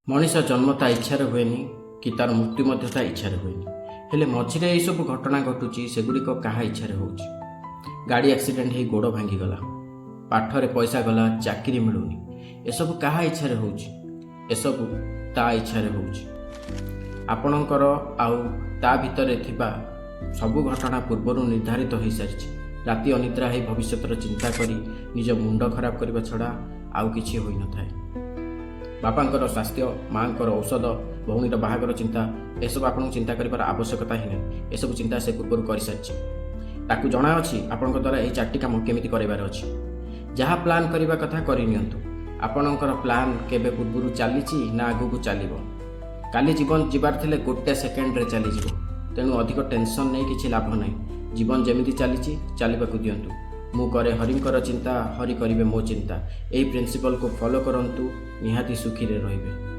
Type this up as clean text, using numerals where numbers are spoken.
ମଣିଷ ଜନ୍ମ ତା ଇଚ୍ଛାରେ ହୁଏନି କି ତାର ମୃତ୍ୟୁ ମଧ୍ୟ ତା ଇଚ୍ଛାରେ ହୁଏନି। ହେଲେ ମଝିରେ ଏହିସବୁ ଘଟଣା ଘଟୁଛି, ସେଗୁଡ଼ିକ କାହା ଇଚ୍ଛାରେ ହେଉଛି? ଗାଡ଼ି ଆକ୍ସିଡେଣ୍ଟ ହେଇ ଗୋଡ଼ ଭାଙ୍ଗିଗଲା, ପାଠରେ ପଇସା ଗଲା, ଚାକିରି ମିଳୁନି, ଏସବୁ କାହା ଇଚ୍ଛାରେ ହେଉଛି? ଏସବୁ ତା ଇଚ୍ଛାରେ ହେଉଛି। ଆପଣଙ୍କର ଆଉ ତା ଭିତରେ ଥିବା ସବୁ ଘଟଣା ପୂର୍ବରୁ ନିର୍ଦ୍ଧାରିତ ହୋଇସାରିଛି। ରାତି ଅନିଦ୍ରା ହେଇ ଭବିଷ୍ୟତର ଚିନ୍ତା କରି ନିଜ ମୁଣ୍ଡ ଖରାପ କରିବା ଛଡ଼ା ଆଉ କିଛି ହୋଇନଥାଏ। ବାପାଙ୍କର ସ୍ୱାସ୍ଥ୍ୟ, ମାଆଙ୍କର ଔଷଧ, ଭଉଣୀର ବାହାଘର ଚିନ୍ତା, ଏସବୁ ଆପଣଙ୍କୁ ଚିନ୍ତା କରିବାର ଆବଶ୍ୟକତା ହିଁ ନାହିଁ। ଏସବୁ ଚିନ୍ତା ସେ ପୂର୍ବରୁ କରିସାରିଛି। ତାକୁ ଜଣାଅଛି ଆପଣଙ୍କ ଦ୍ୱାରା ଏହି ଚାରିଟି କାମ କେମିତି କରାଇବାର ଅଛି। ଯାହା ପ୍ଲାନ୍ କରିବା କଥା କରିନିଅନ୍ତୁ। ଆପଣଙ୍କର ପ୍ଲାନ୍ କେବେ ପୂର୍ବରୁ ଚାଲିଛି ନା ଆଗକୁ ଚାଲିବ। କାଲି ଜୀବନ ଯିବାର ଥିଲେ ଗୋଟେ ସେକେଣ୍ଡରେ ଚାଲିଯିବ। ତେଣୁ ଅଧିକ ଟେନସନ୍ ନେଇ କିଛି ଲାଭ ନାହିଁ। ଜୀବନ ଯେମିତି ଚାଲିଛି, ଚାଲିବାକୁ ଦିଅନ୍ତୁ। ମୁଁ କରେ ହରିଙ୍କର ଚିନ୍ତା, ହରି କରିବେ ମୋ ଚିନ୍ତା। ଏହି ପ୍ରିନ୍ସିପଲକୁ ଫଲୋ କରନ୍ତୁ, ନିହାତି ସୁଖୀରେ ରହିବେ।